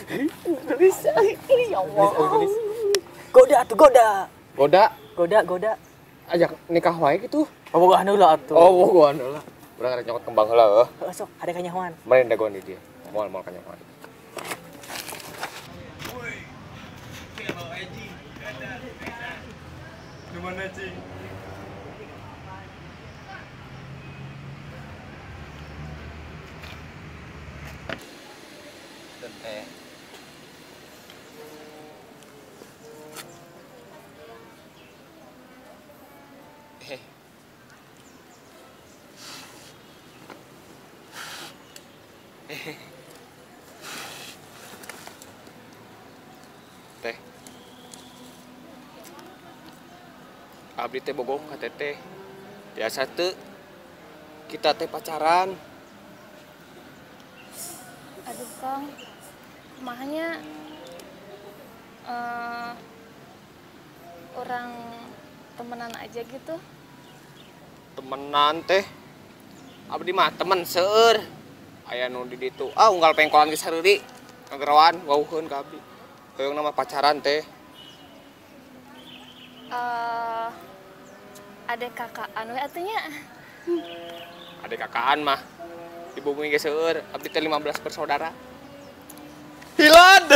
Gelis. Ya Allah. Goda atuh goda. Goda. Goda, goda. Ajak nikah wae gitu. Bobogohan heula atuh. Oh, bobogohan heula. Urang rek nyokot kembang heula heuh. Heeh sok, ada kanyahoan. Meureun dagoan di dieu. Moal moal kanyahoan. Gimana, Cing? Teh. Eh. Teh. Abdi teh bogoh ka teteh. Biasa teu kita teh pacaran. Aduh, Kang. Kumahanya orang temenan aja gitu. Temenan teh. Abdi mah temen seueur. Aya nu di ditu. Ah, unggal pengkolan geus sareuri. Ngageroan wauheun ka abdi. Hoyong nama pacaran teh. Adek kakaan we atunya. Adek kakaan mah di bumi geus seueur. Abdi teh 15 bersaudara. Hilad.